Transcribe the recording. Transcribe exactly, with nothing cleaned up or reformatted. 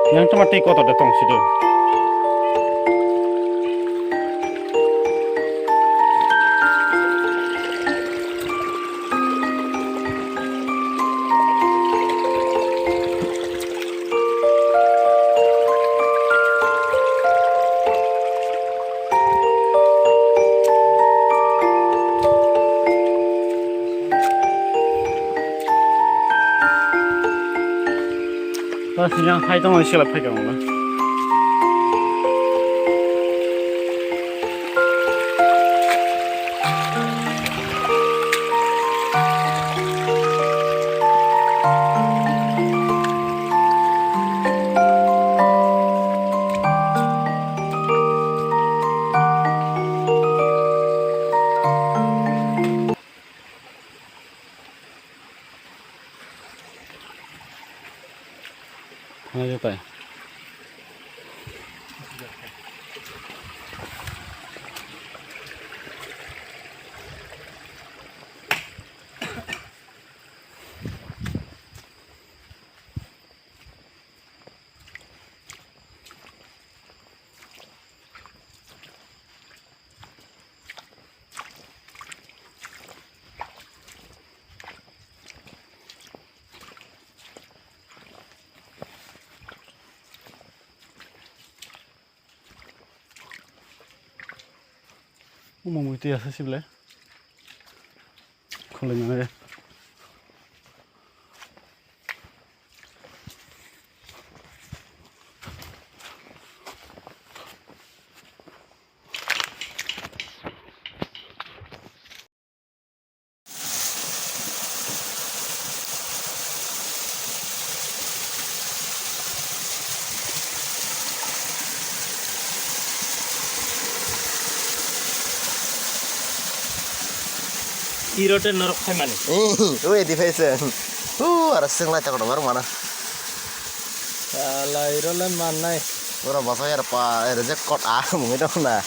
Yang cuma tei kotor de tong situ. Bas yang hai tong sila phai kang ba. Omo mui twi asa sible. Khulai nang. Irote norok phaimani. Ui, di phaiseng. Hu, aro seng lai takoro bar mana. Sala irole mannai. Ora basa yar pa, reject kot a, mungwi dong na.